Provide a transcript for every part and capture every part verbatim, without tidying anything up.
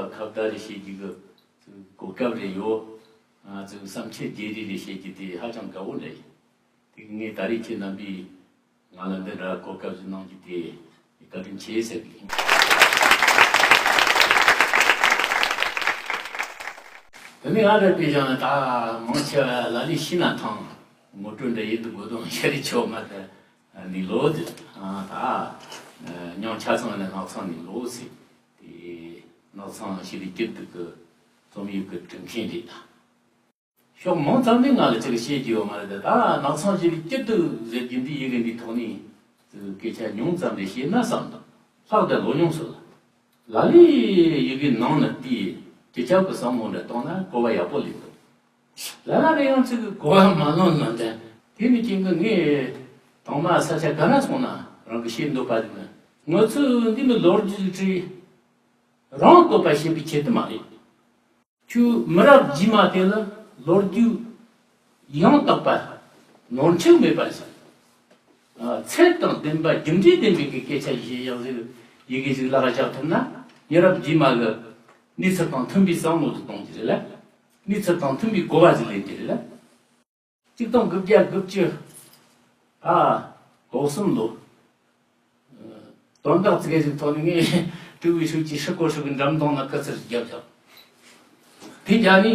ཁ་བརྡ་རེ་བྱེད་རྒྱུ་གི་གོ་སྐབས་རེ་ཡོད། ང་ཚོའི་བསམ་འཆར་བརྗེ་རེས་རེ་བྱེད་རྒྱུ་དེ་ཧ་ཅང་དགའ་བོ་འདྲ་ཡིན། དེ་ངས་ད་རེས་ཁྱེད་རྣམ་པས་ང་ལ་འདི་འདྲ་གོ་སྐབས་ཤིག་གནང་རྒྱུ་དེ་བཀའ་དྲིན་ཆེ་ཟེར་གི་ཡིན། དེ་ནས་ང་འདྲ་བྱས་ཀྱང་ད་མང་ཆེ་བ་ལ་ལས་ཤི་ན་ཐང་ངོ་སྤྲོད་འདྲ་ཡིན་འདུག་དགོས་དོན་ཤ་རི་ཆོག་མ་ད་ནི་ལོ་དེ་ད་ཉང་ཆ་ཚང་ནས་ནགས་ཚང་ནས་ལོ་ཟེར་དེ་ནགས་ཚང་ཤི་རི་སྐྱིད་སྡུག་གི་རྩོམ་ཡིག་གི་འབྲི་མཁན་རེད་ད། ཕྱོགས་མང་ཙམ་ནས་ང་ལ་ཅིག་བཤད་རྒྱུ་ཡོད་མ་རེད་དེ་ད་ནགས་ཚང་ཞིག་ལ་སྐྱིད་སྡུག་ཟེར་རྒྱུ་འདི་ཡི་གེ་འདིའི་ཐོག་ནས་སྐད་ཆ་ཉུང་ཙམ་རེ་བཤད་ན་བསམ་དང་ལྷག་དེ་ལོ་ཉུང་སོང་ལ་ལ་ལས་ཡི་གེ་ནང་ན་དེའི་སྤྱི་ཁྱབ་ཀྱི་བསམ་བློ་འདྲ་བཏང་ན་གོ་བ་ཡག་པོ་ལེན་འདུག་ལ་ལ་རེ་ཡང་ཅིག་གོ་བ་མ་ལོན་ན་དེ་དེ་ནི་ཅིག་གི་ངས་དང་མ་ས་ཆ་ག་ན་སོང་ན་རང་གི་བཤད་འདོད་པ་ཟིག་ནི་ང་ཚོས་འདི་ནི་ལོ་རྒྱུས་ཀྱི་ཁྲིད་རང་བསྟོད་པ་བྱེད་པའི་ཆེད་དུ་མ་རེད། ཁྱོད་མི་རབས་རྗེས་མ་དེ་ལ་ལོ་རྒྱུས་ཡང་དག་པ་ནོར་འཁྲུལ་མེད་པ་ཞིག་ཚད་དང་ལྡན་པ་རྒྱུ་འབྲས་ལྡན་པའི་གི་སྐད་ཆ་ཡིན་ཡང་ཟིག་ཡི་གེ་ཞིག་ལག་བཞག་ཐུབ་ན་མི་རབས་རྗེས་མ་གི་གནས་ཚུལ་དང་མཐུན་པའི་བསམ་བློ་དུ་གཏོང་རྒྱུ་རེད་ལ། གནས་ཚུལ་དང་མཐུན་པའི་གོ་བ་ཞིག་ལེན་རྒྱུ་རེད་ལ། གཅིག་སྟོང་དགུ་བརྒྱ་དགུ་བཅུ། ཨ། གོ་གསུམ་ལོ། དོན་དག་ཙི་གེ་ཞིག་ཐོག་ནས་ངས་ཀྲུའུ་ཝེ་ཧྲུའུ་ཅི་ཧྲི་ཀོ་ཧྲི་གི་འགྲམ་གདོང་ན་སྐུ་ཚེར་བརྒྱབ་བཞག་དེ་རྒྱ་ནི་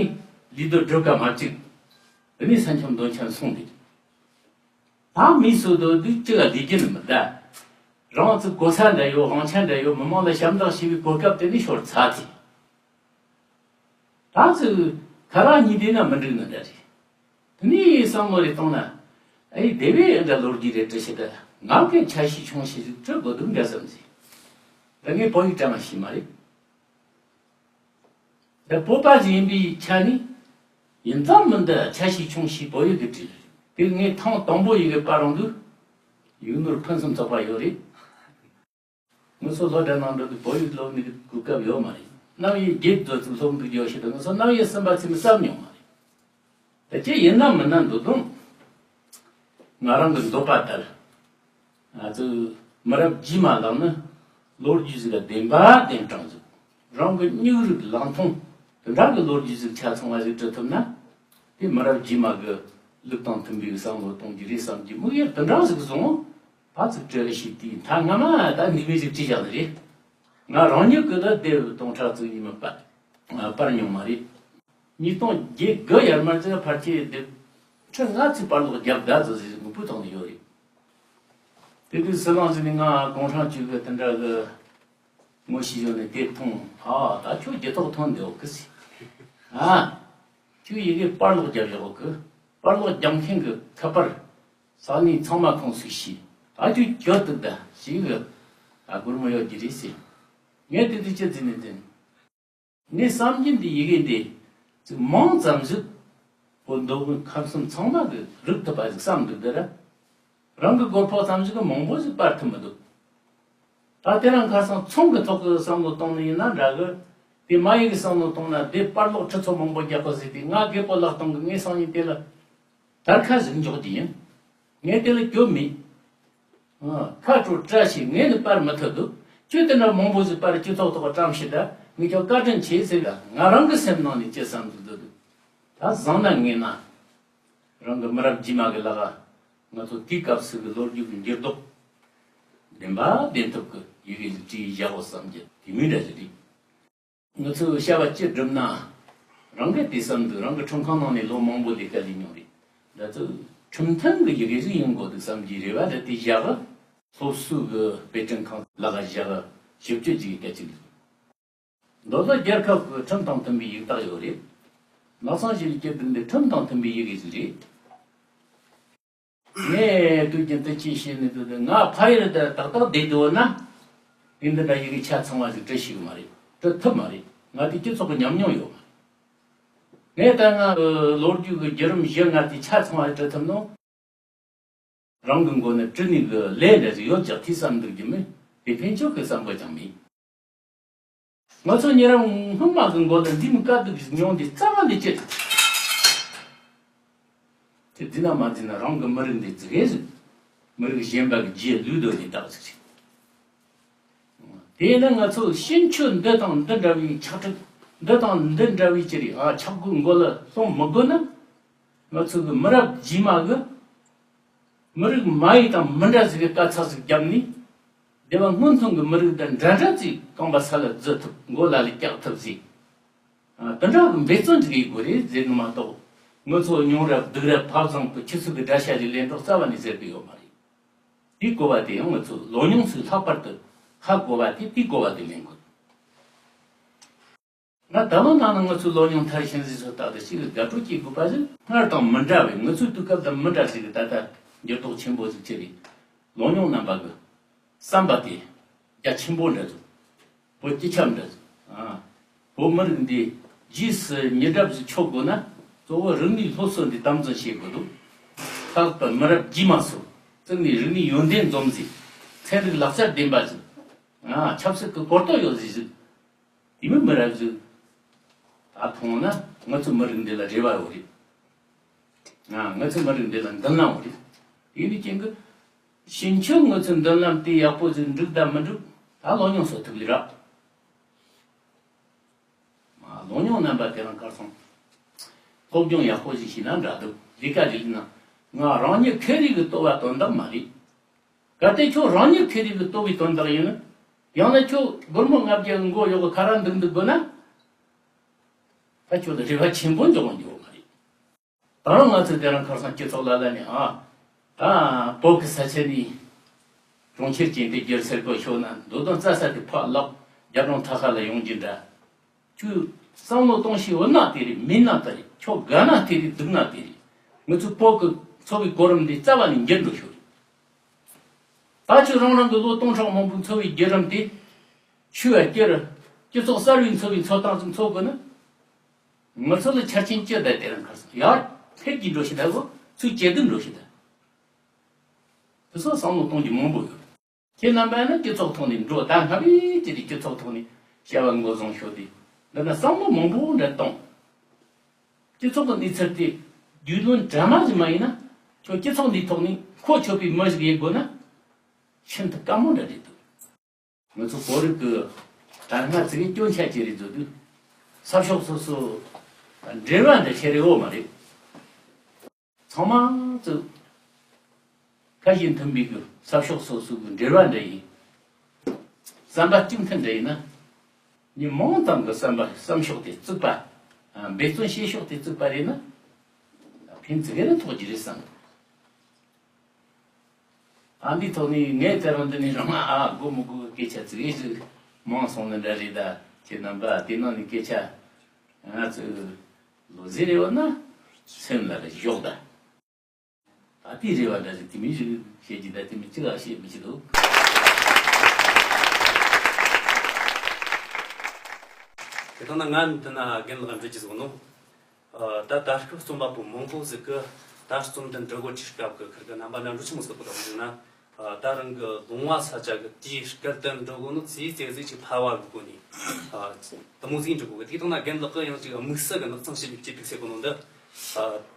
ལི་དོ་སྒྲུབ་ཀ་མ་བཅུག་དེ་ནས་ས་འཁྱམ་དོན་ཆེན་སོང་འདུག་ད་མི་སུ་དོ་དུས་གཅིག་ལ་ལི་རྒྱུ་ནི་མི་གདའ། རང་ཚོ་གོ་ས་འདྲ་ཡོད་དབང་ཆ་འདྲ་ཡོད་མི་མང་ལ་ཞབས་འདེགས་ཞུ་བའི་གོ་སྐབས་དེ་ནི་ཤོར་ཚར་ཐི། ད་ཚོས་ཁ་རག་གཉིས་བསྡད་ན་མི་འགྲིག་ནི་འདྲ་རེད། དེ་ནས་བསམ་བློ་རེ་བཏང་ན། ཨེ་དེ་བས་འདྲ་ལོ་རྒྱུས་རེ་བྲི་ཤེས་ད་ང་གི་ཆ་ཤས་ཆུང་ཤས་ཤིག་བྲི་དགོས་འདུག་འདྲ་བསམ་ཟིན། ད་ངས་བོད་ཡིག་བྲི་མ་ཤེས་མ་རེད། ད་བོད་པ་ཞིག་ཡིན་པའི་ཆ་ནས་ཡིན་ཙང་མི་འདི་ཆ་ཤས་ཆུང་ཤས་བོད་ཡིག་གི་བྲིས་རེད། དེ་ངས་ཐེངས་དང་པོ་ཡི་གེ་པར་རང་དུས་ཡིག་ནོར་ཕུན་སུམ་ཚོགས་པ་ཡོད་རེད། ང་ཚོ་སློབ་གྲྭ་ནང་འགྲོ་དུས་བོད་ཡིག་སློབ་ནི་གི་གོ་སྐབས་ཡོད་མ་རེད། རྣམ་དབྱེ་བརྒྱད་བརྒྱད་ཙམ་སློབ་འདུག་ཡོད་ཤེས་དང་ང་ཚོ་རྣམ་དབྱེ་གསུམ་པ་ཚིག་མི་བསམ་མྱོང་མ་རེད། ད་ཅི་ཡིན་ན་མིན་ན་འདུག་དང་། ང་རང་གི་འདོད་པ་ལྟར། ང་ཚོའི་མི་རབས་རྗེས་མ་ལག་ནི་ལོ་རྒྱུས་ཟིག་ལ་བདེན་པ་བདེན་དྲང་ཟིག་རང་གི་སྙིང་རུས་ལག་མཐོང་དེ་འདྲ་གི་ལོ་རྒྱུས་ཟིག་ཆ་ཚང་བ་ཟིག་བྲི་ཐུབ་ན། དེ་མི་རབས་རྗེས་མ་གི་ལུགས་དང་མཐུན་པའི་བསམ་བློ་གཏོང་རྒྱུ་རེད་བསམ་གྱི་དམིགས་ཡུལ་དེ་འདྲ་ཟིག་བཟུང་། ཕར་ཚུར་བྲལ་ཞིག་དེའི་མཐའ་སྔ་མ་ད་ནུས་མེད་ཅིག་བྲིས་བཞག་ནི་རེད། ང་རང་ཉིད་ཀྱི་ད་དེབ་སྟོང་ཕྲག་བཙུགས་ཡིན་མིན་པ་པར་མྱོང་མ་རེད། ཉིས་སྟོང་བརྒྱད་དགུ་ཡར་མར་ཙི་ཕལ་ཆེར་དེབ་ཁྲི་ལྔ་ཙམ་པར་ལོག་བརྒྱབ་ད་ཟོ་ཟི་ཟི་མི་བུ་ཐོག་ནས་ཡོད་རེད། དེ་དུས་སྲིད་བློན་ཟི་ནས་ང་གུང་ཧྲང་ཅུས་ཀྱི་དེ་འདྲ་གི་ངོ་ཤེས་ཡོད་ནས་དེབ་མཐོང་ཨ་ད་ཁྱོད་རྒྱ་ཐོག་ཐོན་འདི་འོག་གི་ཟི་ཨ། ཁྱོད་ཡི་གེ་པར་ལོག་རྒྱབ་ཡོད་གི། པར་ལོག་རྒྱབ་མཁན་གི་ཁ་པར་ས་གནས་ཚང་མ་ཁོང་སུས་ཤེས། ཨ་ཁྱོད་གྱོད་འདུག་ད་ཞིག་གི་ཨ་སྒོར་མོ་ཡོད་ཀྱི་རེད་ཟེར། ངས་དེ་དུས་ཅི་ཟེར་ནས་འཛིན། ངས་བསམ་གྱིན་འདི་ཡི་གེ་འདི་ཚིག་མང་ཙམ་ཞིག་བོད་མདོ་དབུས་ཁམས་གསུམ་ཚང་མ་གི་རིག་ཐུབ་པ་ཞིག་བསམ་འདུག་དེ་ར། རང་གི་སྒོར་ཕོག་ཙམ་ཞིག་གི་མང་པོ་ཞིག་སྤར་ཐུབ་མི་འདུག་ད་དེ་རང་ཁ་སང་ཚོང་གི་ཐོག་གི་བསམ་བློ་གཏོང་ནི་ཡིན་ན་འདྲ་གི། དེ་མ་ཡི་གི་བསམ་བློ་གཏོང་ན་དེ་པར་ལོག་ཁྲི་ཚོ་མང་པོ་རྒྱག་པ་ཟིག་དེ་ང་རྒད་པོ་ལག་སྟོང་གི་ངའི་སང་ཉིན་དེ་ལ་དར་ཁ་ཟིག་འཇོག་རྒྱུ་ཡིན། ངས་དེ་ལ་གྱོད་མེད། ཨ། ཁ་དྲོ་བཀྲ་ཤིས་ངས་ནི་པར་མི་ཐུབ་འདུག་ཁྱོད་དེ་འདྲ་མང་པོ་ཞིག་པར་སྤྱི་ཚོགས་ཐོག་བཀྲམ་ཤིག་ད་ངས་ཁྱོད་བཀའ་དྲིན་ཆེ་ཟེར་ལ་ང་རང་གི་སེམས་ནང་ནས་ཅི་བསམ་འདུག་འདུག་ད་བཟང་ན་ངན་ན། རང་གི་མི་རབས་རྗེས་མ་གི་ལག་ང་ཚོ་དེའི་སྐབས་སུ་གི་ལོ་རྒྱུས་ཀྱི་འགྱུར་ལྡོག་བདེན་པ་བདེན་ཐུབ་ཀྱི་ཡི་གེ་ཞིག་བྲིས་བཞག་གོ་བསམ་གྱི་དེ་མིན་འདྲ་ཞིག་རེད། ང་ཚོས་བྱ་བ་ཅི་བསྒྲུབ་ན། རང་གིས་དེ་བསམ་འདུག་རང་གི་ཁྲིམས་ཁང་ནང་ནས་ལོ་མང་པོ་ལས་ཀ་ལས་མྱོང་རེད། འདི་ཚོ་ཁྲིམས་མཐུན་གྱི་ཡི་གེ་ཞིག་ཡིན་དགོས་འདུག་བསམ་གྱི་རེ་བ་འདི་དེ་བཞག་སློབ་གསོའི་གི་དཔེ་སྐྲུན་ཁང་ལག་བཞག་ཞིབ་དཔྱོད་ཅིག་གི་སྐད་ཅིག་རེད། མདོ་སྟོད་རྒྱལ་ཁབ་ཀྱི་ཁྲིམས་དང་མཐུན་པའི་ཡིག་རྟགས་ཡོད་རེད། ནགས་ཚང་ཞིག་ལ་སྐྱིད་སྡུག་འདི་ཁྲིམས་དང་མཐུན་པའི་ཡི་གེ་ཞིག་རེད། ངས་དུས་རྒྱུན་དུ་ཅི་བཤད་ནས་འདུག་དེ་ང་ཕ་ཡུལ་དུ་ཏག་ཏག་བསྡད་འདུག་ན། ངས་འདི་འདྲ་ཡི་གེ་ཆ་ཚང་བ་ཞིག་བྲི་ཤེས་གི་མ་རེད། བྲི་ཐུབ་མ་རེད། ང་དེ་སྤྱི་ཚོགས་ཀྱི་ཉམས་མྱོང་ཡོད་མ་རེད། ངས་ད་ང་ལོ་རྒྱུས་ཀྱི་བརྒྱུད་རིམ་བཞི་ལྔ་དེ་ཆ་ཚང་བ་བྲི་ཐུབ་ནོ། རང་གི་མགོ་ནས་བྲི་ནི་གི་ལས་འདྲ་ཞིག་ཡོད་ཀྱང་ཐོས་བསམ་འདུག་རྒྱུ་མེད་དེ་ཕན་ཆོག་གི་བསམ་པ་ཀྱང་མེད། ང་ཚོ་ཉེ་རབས་སྔོན་མ་གི་མགོ་ལ་འདི་མི་དཀའ་སྡུག་མྱོང་འདི་རྩ་བ་ནས་ཅི་རེད། དེ་འཛིན་ན་མ་འཛིན་ན་རང་གི་མི་རིགས་འདི་ཙི་གེ་ཟིག་མི་རིགས་གཞན་པ་གི་རྗེས་ལུས་སྡོད་ནས་བདག་ཅིག་རེད། དེས་ན་ང་ཚོ་ཤིང་ཆུ་འདི་དང་འདི་འདྲ་བའི་ཆག་ཁྲིག་འདི་དང་འདི་འདྲ་བའི་ཅི་རེད་ཨ། ཆག་སྒོའི་མགོ་ལ་ལྷུང་མི་དགོས་ན། ང་ཚོ་གི་མི་རབས་རྗེས་མ་གི་མི་རིགས་མ་ཡིག་དང་མི་འདྲ་ཟིག་གི་དཀའ་ཚེགས་ཟིག་བརྒྱབ་ནས། སྡེ་བ་སྔོན་ཐོན་གི་མི་རིགས་དང་འདྲ་འདྲ་ཅིག་རྐང་པ་ས་ལ་འཛུལ་ཐུབ། མགོ་ལ་ལ་བཀྱག་ཐུབ་ཟིག་ཨ། དེ་འདྲ་གི་འབད་བརྩོན་ཅིག་ཡེད་དགོས་རེད་ཟེར་ནི་མ་གཏོགས། ང་ཚོ་སྙུང་རབས་སྡུག་རབས་བབ་བཟང་པོ་ཁྱི་ཚོ་གི་དགྲ་ཤ་ལས་ལེན་རོགས་རྩ་བ་ནས་ཟེར་གི་ཡོད་མ་རེད། དེའི་གོ་བ་དེ་ཡང་ང་ཚོ་ལོ་ཉུང་ཚོས་ལྷག་པར་དུ་ཧ་གོ་བ་དེ་དེའི་གོ་བ་དེ་ལེན་དགོས། ང་ད་ལོ་ནང་ན་ང་ཚོའི་ལོ་ཉུང་མཐར་ཕྱིན་ཟིག་སོ་ལྟ་དུ་ཞིག་གི་དགའ་སྤྲོ་སྐྱེ་དགོས་པ་ཟིག་སྔར་དང་མི་འདྲ་བའི་ང་ཚོའི་དུས་སྐབས་དང་མི་འདྲ་ཟིག་གི་ད་ལྟ་འགྱུར་ལྡོག་ཆེན་པོ་ཟིག་ཆེ་རེད། ལོ་ཉུང་རྣམ་པ་གི་བསམ་པ་དེ་རྒྱ་ཆེན་པོ་འདྲ་ཟིག་བོད་སྤྱི་ཁྱབ་འདྲ་ཟིག་ཨ། བོད་མི་རིགས་འདི་རྗེས་སུ་མི་རབས་ཟིག་ཆོག་དགོས་ན། གཙོ་བོ་རིག་གནས་སློབ་གསོ་འདི་དམ་འཛིན་བྱེད་དགོས་འདུག་ལྷག་པར་མི་རབས་རྗེས་མ་ཚོ་བཙུགས་ནས་རིག་གནས་ཡོན་ཏན་འཛོམས་ཟིག་ཚན་རིག་ལག་རྩལ་ལྡན་པ་ཟིག་ཨ། ཆབ་སྲིད་ཀྱི་གོ་རྟོགས་ཡོད་ཟིག་ཟིག་དེ་མིན་མི་རབས་ཟིག་ད་མཐོང་ན་ང་ཚོ་མི་རིགས་འདི་ལ་རེ་བ་ཡོད་རེད། ང་ང་ཚོ་མི་རིགས་འདི་ལ་མདུན་ལམ་ཡོད་རེད། དེ་ནི་རྐྱེན་གྱིས་ཕྱིན་ཆད་ང་ཚོའི་མདུན་ལམ་དེ་ཡག་པོ་ཟིག་འགྲིག་དང་མི་འགྲིག་ད་ལོ་ཉུང་སོ་ཐུག་ལེ་ར། མ་ལོ་ཉུང་རྣམ་པ་དེ་རང་གར་སོང་། སློབ་སྦྱོང་ཡག་པོ་ཞིག་བྱས་ན་འདྲ་འདུག་ལས་ཀ་ལས་ན་ང་རང་ཉིད་ཁེ་རིག་གི་ལྟོ་བ་དོན་དག་མ་རེད། གལ་ཏེ་ཁྱོད་རང་ཉིད་ཁེ་རིག་གི་ལྟོ་བའི་དོན་དག་ཡིན་ན། ཡང་ན་ཁྱོད་སྒོར་མོ་ལྔ་བརྒྱ་གི་མགོ་གཡོག་གི་ཁ་ར་འདུག་འདུག་དགོས་ན། ད་ཁྱོད་ལ་རེ་བ་ཆེན་པོ་འཇོག་འཇོག་མ་རེད། ད་རུང་ང་ཚོས་དེ་རིང་ཁ་སང་སྤྱི་ཚོགས་ལ་ལ་ནས་ཨ། ད་བོད་ཀྱི་ས་ཆ་ནས་གྲོང་ཁྱེར་ཅན་དེ་བསྒྱུར་ཟེར་གོ་ཤོག་ན་འདོད་དོན་རྩ་ས་དེ་ཕར་ལོག་རྒྱ་གྲོང་ཐ་ཁ་ལ་ཡོང་རྒྱུ་འདྲ། ཁྱོད་བསམ་བློ་གཏོང་ཤེས་འོ་ན་དེ་རེད། མིན་ན་དེ་རེད། ཁྱོད་དགའ་ན་དེ་རེད། སྡུག་ན་དེ་རེད། ང་ཚོའི་བོད་ཀྱི་འཚོ་བའི་གོ་རིམ་འདི་རྩ་བ་ནས་འགྱུར་འགྲོ་ཤོག་རེད། ད་ཁྱོད་རང་རང་གི་ལོ་སྟོང་ཕྲག་མང་པོའི་འཚོ་བའི་བརྒྱུད་རིམ་དེ། ཆུ་བ་སྐྱེར། སྤྱི་ཚོགས་གསར་བའི་འཚོ་བའི་འཚོ་སྟངས་སུ་འཚོ་དགོས་ན། ང་ཚོ་ལ་ཆ་རྐྱེན་ཅི་ལྟར་དེ་རང་ཁར་སོང་ཡར་ཕེབས་ཀྱི་འགྲོ་ཤི་ད་གོ་ཚུར་ཇེ་སྡུག་འགྲོ་ཤི་ད། དེ་ཚོ་བསམ་བློ་གཏོང་རྒྱུ་མང་པོ་ཡོད། ཁྱེད་རྣམ་པ་ནི་སྤྱི་ཚོགས་ཐོག་ནས་འགྲོ་ད་སྔ་བས་དེ་དུས་སྤྱི་ཚོགས་ཐོག་ནས་བྱ་བ་འགོ་བཟུང་ཤོག་དེ་འདི་ན་བསམ་བློ་མང་པོ་འདྲ་གཏོང་། སྤྱི་ཚོགས་ཀྱི་གནས་ཚུལ་དེ་རྒྱུས་ལོན་འདྲ་མ་ཞིག་མ་ཡིན་ན་ཁྱོད་སྤྱི་ཚོགས་འདིའི་ཐོག་ནས་མཁོ་ཆོད་པའི་མི་ཞིག་ཡིན་དགོས་ན་ཤིན་ཏུ་དཀའ་མོ་འདྲ་རེད་འདུག་ང་ཚོ་བོད་རིགས་ཀྱི་ད་སྔ་ཚིག་གི་སྐྱོན་ཆ་ཅི་རེད་བཟོ་དུས་ས་ཕྱོགས་སོ་སོ་འབྲེལ་བ་འདྲ་ཆེ་རེ་འོ་མ་རེད། ཚང་མ་ཚོ་ཁ་ཞེ་མཐུན་པའི་གི་ས་ཕྱོགས་སོ་སོ་གི་འབྲེལ་བ་འདྲ་ཡིན། བསམ་པ་གཅིག་མཐུན་འདྲ་ཡིན་ན། མི་མང་ཙམ་གི་བསམ་པ་བསམ་ཕྱོགས་དེ་བཙུགས་པ། འབད་བརྩོན་བྱེད་ཕྱོགས་དེ་བཙུགས་པ་རེད་ན། ཕན་ཚུན་ག་རེ་ཐོགས་ཀྱི་རེད་བསམ། ཨ་འདིའི་ཐོག་ནས་ངས་དེ་རིང་འདི་ནས་རང་ཨ་དགོས་མི་དགོས་སྐད་ཆ་ཙི་གེ་ཞིག་མང་སོང་ནི་འདྲ་རེད་ད། ཁྱེད་རྣམ་པ་དེ་ནང་ནས་སྐད་ཆ་ང་ཚོས་ལོ་ཟེར་རེ་བ་ན་སེམས་ལ་རེ་ཞོག་ད། ད་དེའི་རེ་བ་འདྲ་ཞིག་དེ་མིན་ཞིག་བཤད་ཀྱི་ད་དེ་མིན་ཅི་ལ་བཤད་མི་ཤེས་འདུག་དེ་ལྟ་ན་ང་འདི་ན་རྒན་ལགས་འདྲི་རྒྱུ་ཟིག་ནོ། ད་ད་སྐབས་རྩོམ་པ་པོ་མང་པོ་ཟིག་གི་ད་རྩོམ་འདི་འབྲི་གོ་ཁྲིད་སྐབས་ཀྱི་ཁིར་གི་རྣམ་པ་འདྲ་འགྲོ་ཆི་མོ་ཟིག་གོ་ད་ཟིག་ན། ད་རང་གི་ལུང་བ་ས་ཆ་གི་དེའི་སྐད་དུ་འགྲོ་གོ་ནོ་ཚེ་ཚེ་ཟིག་ཅིག་ཕ་བ་གི་གོ་ནི། དུ་མོ་ཟིག་འགྲོ་གོ་གི་དེ་དང་ན་རྒན་ལགས་ཀྱི་ཡང་ཅིག་དམིགས་བསལ་གི་ནགས་ཚང་ཞིབ་ཅིག་ཕིག་སེ་གོ་ནོ་འདི།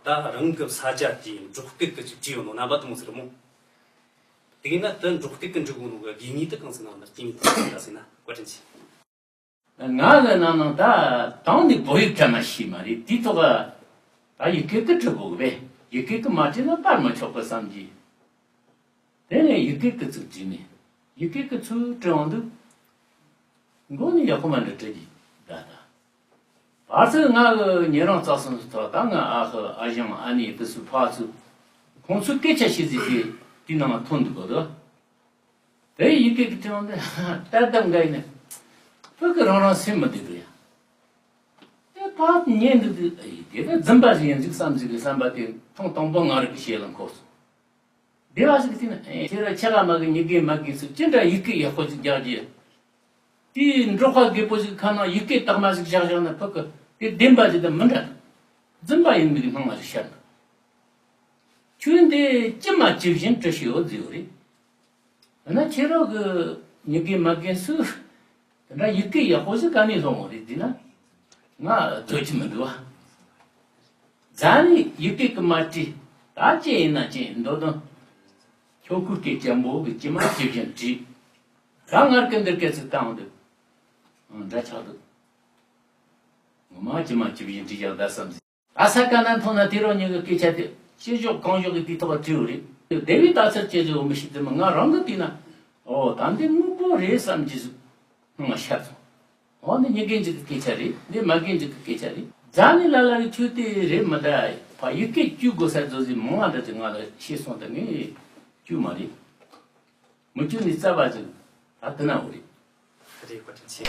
ད་རང་གི་ས་ཆ་དེའི་འབྲོག་སྐད་གི་ཅིག་བྲིས་ཡོད་ནོ་རྣམ་པ་དུ་མོ་ཟིག་རེད་མོ། དེ་གིན་ན་དུ་འབྲོག་སྐད་གི་འབྲི་གོ་ནོ་གི་དགོས་ངེས་དུ་གང་ཟིག་ན་འདི་རྐྱེན་གི་ད་ཟིག་ན་བཀའ་དྲིན་ཆེ། ང་གི་ནང་ནང་ད་དང་ནི་བོད་ཡིག་བྲལ་མ་ཤེས་མ་རེད། དེའི་ཐོག་ད་ཡི་གེ་གི་བྲི་དགོས་པས་ཡི་གེ་གི་མ་བྲིས་ན་པར་མི་ཆོག་གི་བསམ་གྱི། དེ་ནས་ཡི་གེ་གི་ཚུགས་བྲིས་ནས་ཡི་གེ་གི་ཚུགས་བྲི་འོང་དུས་མགོ་ནས་ཡག་པོ་མ་འདྲ་བྲི་གི་ད་ད། བར་ཚུགས་ང་གི་ཉེ་རང་རྩ་གསུམ་ཐོག་ད་ང་ཨ་ཁུ་ཨ་ཞང་ཨ་ནེ་དུ་སུ་ཕ་ཚུ་ཁོང་ཚོའི་སྐད་ཆ་ཤེས་ཟིག་དེ་དེའི་ནང་ལ་ཐོན་འདུག་གོ་དོ། དེ་ཡི་གེ་གི་དྲི་བ་འདི་ལྟར་གདམ་འགའ་ཡིན་ན་བོད་ཀྱི་རང་རང་སེམས་མི་བདེ་གི་ཡ། དེ་ཕར་ཉན་འདུག་དུས་ཨེ་དེ་ད་རྫུན་པ་ཞིག་ཡིན་ཟིག་བསམ་ཟིག་གི་བསམ་པ་དེ་ཐེངས་དང་པོ་ང་རང་གི་ཞེ་ལ་འཁོར་སོང་། སྡེ་བ་ཞིག་གི་དེ་ན་ཨེ་ཁྱེད་རང་ཆ་ག་མ་གི་ཉི་གེ་མ་གི་སུ་ཅི་འདྲ་ཡི་གེ་ཡག་པོ་ཞིག་རྒྱག་རྒྱུ། དེའི་འབྲོག་པ་རྒད་པོ་ཞིག་ཁ་ནང་ཡི་གེ་དག་མ་ཞིག་བཞག་བཞག་ན་ཕུག་གི་དེ་བདེན་པ་ཞིག་དང་མི་འདྲ། རྫུན་པ་ཡིན་མི་གི་སྣང་བ་ཞིག་ཤར་འདུག་ཁྱོད་འདི་ཅི་མ་ཅི་བཞིན་བྲི་ཤེས་ཡོད་ཟེར་ཡོད་རེད། འོ་ན་ཁྱེད་རང་གི་ཉི་གེ་མ་གེ་སུ་དེ་འདྲ་ཡི་གེ་ཡག་པོ་ཞིག་ག་ནས་སློང་བ་རེད་ཟེར་ན། ང་འདོད་ཀྱི་མི་འདུག་བ། རྫ་ནས་ཡི་གེ་གི་མ་བྲིས་ད་ཅི་ཡིན་ན་ཅི་ཡིན་འདོད་དོན། ཁྱོད་ཁུར་སྐད་ཅན་པོ་གི་ཅི་མ་ཅི་བཞིན་བྲིས། ད་ངར་སྐད་འདིར་སྐད་ཚིག་བཏང་འདུག་འདྲ་ཆགས་འདུག་ངོ་མ་ཇི་མ་ཇི་བཞིན་བྲིས་ཀྱང་ད་བསམ་ཟིན། ད་ས་ག་ན་མཐོང་ན་དེ་རང་ཉིད་ཀྱི་སྐད་ཆ་དེ་ཅི་ཞོག་གང་ཞོག་གི་དེའི་ཐོག་བྲིས་ཡོད་རེད། སྡེ་བའི་རྟགས་མཚན་སྐྱེ་བོ་མི་ཤེས་དེ་མི་ང་རང་གི་དུས་ན། ཨོ་ད་འདི་དངོས་པོ་རེད་བསམ་གྱི་སྣང་བ་ཤར་སོང་། འོ་འདི་མྱི་རྒན་ཅིག་གི་སྐད་ཆ་རེད། འདི་མ་རྒན་ཅིག་གི་སྐད་ཆ་རེད། རྫ་ནི་ལ་ལ་གི་ཆོས་དེ་རེད་མི་འདྲ། ཕ་ཡི་གེ་བཅུ་དགོས་ས་བཟོ་ཟིན་མང་བ་འདྲ་ཅིག་ང་ལ་ཤེས་སོང་། ད་ངས་བཅུ་མ་རེད། མི་བཅུ་ནི་རྩ་བ་ཅིག་ད་དེ་ན་འོ་རེད། རེད། བཀའ་དྲིན་ཆེ།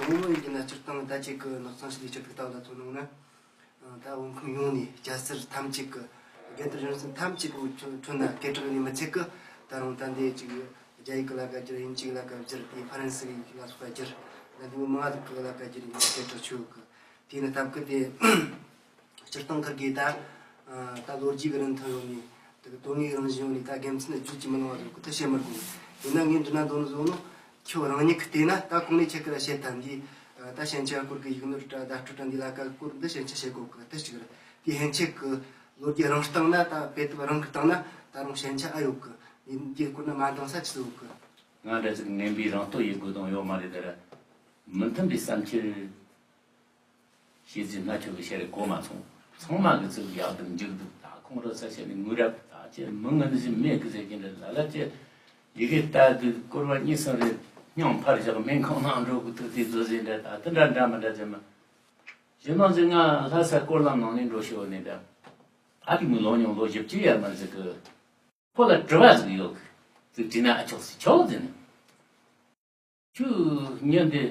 དང་པོ་ཡིན་གྱི་ན་སྤྱིར་བཏང་ད་ཅིག་གི་ནགས་ཚང་ཞི་ལི་སྤྱི་ཚོགས་ལྟ་བུ་ལ་མཚོན་ནོ་ན། ད་བོད་ཁམས་ཡོངས་ནས་སྐྱ་སེར་ཐམས་ཅད་ཀྱི་རྒན་དར་གཞོན་གསུམ་ཐམས་ཅད་ཀྱི་ཁྲོད་ན་སྐད་གྲགས་ནི་མི་ཚད་ཀི། ད་རུང་ད་འདི་ཅིག་རྒྱ་ཡིག་གི་ལ་ཀ་བསྒྱུར། དབྱིན་ཇི་གི་ལ་ཀ་བསྒྱུར་ཏེ་ཧྥ་རན་སི་ཡིག་ལ་སོགས་པ་བསྒྱུར། ད་འདི་མི་མང་ཟིག་གི་ལ་ཀ་བསྒྱུར་ཡིན་སྐད་གྲགས་ཆོད་གི། དེ་ནི་སྟབས་ཀི་དེ་སྤྱིར་བཏང་ཁུར་གི་ད་ད་ལོ་རྒྱུས་ཀྱི་རིན་ཐང་ཡོད་ནི་དེ་གི་དོན་དངོས་རང་བཞིན་ཡོད་ནི་ད་དགེ་མཚན་ནི་བརྗོད་ཀྱི་མི་ལང་བ་ཟིག་གི་དེ་བཤད་མི་དགོས། ཡིན་ན་ངས་འདྲི་ན་འདོད་ནི་བཟོ་ནོ། ཁྱོད་རང་ཉིད་ཀྱིས་བལྟས་ན་ད་གོང་ནས་ཁྱེད་ཀྱི་ལ་བཤད་ཐལ། འདི་ད་ཞན་ཆ་སྐོར་གྱི་ཡིག་ནོར་དྲ་བརྡ་སྤྲོད་དྲ་འདི་ལ་ཀ་སྐོར་འདི་ཞན་ཆ་བཤད་དགོས་གི་དེ་ཞིག་རེད། དེ་ཧན་ཆད་ཀྱི་ལོ་རྒྱུས་རང་སྟེང་ན་ད་དཔེ་དེབ་རང་གི་སྟེང་ན་ད་རུང་ཞན་ཆ་ཨ་ཡོད་གི། ཡིན་འདི་སྐོར་ན་མ་འདང་ས་ཅི་ཡོད་གི། ང་འདྲ་ཅིག་ངན་པའི་རང་རྟོགས་ཡོད་དགོས་དང་ཡོད་མ་རེད། དེ་ར་མི་མཐུན་པའི་བསམ་འཆར། ཤེས་ཚད་སྣ་ཆོག་གི་ཤེས་རེ་གོ་མ་སོང་། ཚང་མ་གི་ཚུལ་ཡག་འདུག་འཇིག་འདུག་ད་ཁོང་རོ་ས་ཆ་ནས་ངུ་རབ་ད་ཅེ་མི་ངན་ཞིག་མེད་གི་ཟེར་གྱིན་འདྲ། ལ་ལ་ཅེ་ཡི་གེ་ལྟ་དུས་སྐོར་བ་གཉིས་གསུམ་རེ་སྙིང་འཕར་བཞག་སྨན་ཁང་ནང་འགྲོ་གི་ཐུག་དེ་བཟོ་ཟེར་འདྲ། ད་དེ་འདྲ་འདྲ་མི་འདྲ་ཅེ་མ་ཞེ་ནང་ཟེར། ང་ལྷ་ས་སྐོར་ལམ་ནང་ནས་འགྲོ་ཤོག་ནས་ད་ད་དེ་མི་ལོ་ཉུང་ལོ་བཞི་བཅུ་ཡར་མར་ཟིག་གི། ཁོ་ལ་དྲི་བ་ཟིག་ཡོད་གི། ཟིག་དྲིས་ན་ཨ་ཆོག་ཟིག་ཆོག་ཟེར་ནས། ཁྱོད་ཉིན་འདི་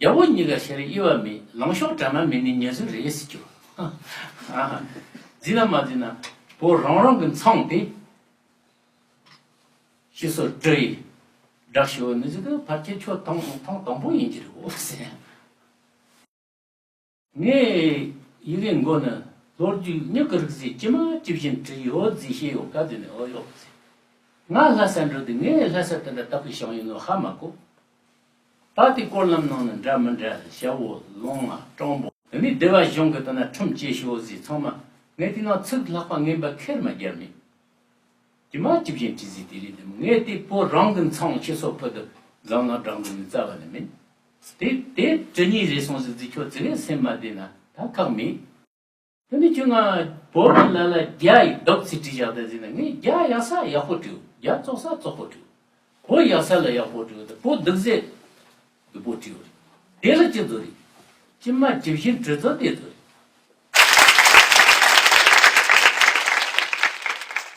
རྒྱལ་པོ་གཉིས་ཀ་ཤར་དབྱེ་བ་མེད། ལང་ཤོག་གྲ་མ་མེད་ནི་ཉེ་ཟུར་རེད་ཟེར་ཁྱོད། ཨ། འཛིན་ན་མ་འཛིན་ན་བོད་རང་རང་གི་མཚང་དེ་ཤི་སོ་བྲི་ཡི་བསྒྲགས་ཤོག་ནི་ཟིག་གི་ཕལ་ཆེར་ཁྱོད་ཐེངས་ཐེངས་དང་པོ་ཡིན་གྱི་རེད་འོ་ཟེར། ངས་ཡི་གེ་མགོ་ནི་ལོ་རྒྱུས་མྱི་གི་རིགས་ཟིག་ཇི་མ་ཇི་བཞིན་བྲིས་ཡོད་ཟིག་ཤེས་ཡོད་ག་ཟེར་ནས། འོ་ཡོད་ཟེར། ང་ལྷ་ས་འགྲོ་དུས་ངས་ལྷ་ས་དེ་འདྲ་ལྟ་བུའི་བྱུང་ཡོད་ནོ་ཧ་མ་གོ། ད་དེ་སྐོར་ལམ་ནང་ནས་འདྲ་མི་འདྲ་ཞ་བོ་ལོང་བ་སྤྲང་པོ་དེ་ནས་སྡེ་བ་གཞུང་གི་དེ་ན་ཁྲིམས་བཅད་ཤོག་ཟིག་ཚང་མ་ངས་དེ་ནང་ཚིག་ལྷག་པ་ངན་པ་ཁེར་མ་བརྒྱབ་མེད། ཇི་མ་ཇི་བཞིན་བྲིས་ཟིན་དེ་རེད་དེ། ངས་དེ་བོད་རང་གི་མཚང་ཁྱི་སོ་ཕུད་དུ་འཛམ་གླིང་དྲང་དུ་ནི་རྩ་བ་ནས་མིན། དེ་དེ་དྲི་ཉིན་རེ་སོང་ཟིག་ཟིག་ཁྱོད་ཙི་གེ་སེམས་མ་བདེ་ན་ད་ཁག་མེད། དེ་ནི་ཁྱོད་ང་བོད་མི་ལ་ལ་རྒྱ་ཡི་རྡོག་ཚིག་བྲིས་བཞག་ད་ཟིན་ན། ངས་རྒྱ་ཡག་ས་ཡག་པོ་བྲིས། རྒྱ་བཙོག་ས་བཙོག་པོ་བྲིས། བོད་ཡག་ས་ལ་ཡག་པོ་བྲིས། ད་བོད་སྡུག་ས་སྡུག་པོ་བྲིས། དེ་ལ་ཅི་བཟོ་རེད། ཇི་མ་ཇི་བཞིན་བྲིས་ཚོ་དེ་བཟོ་རེད།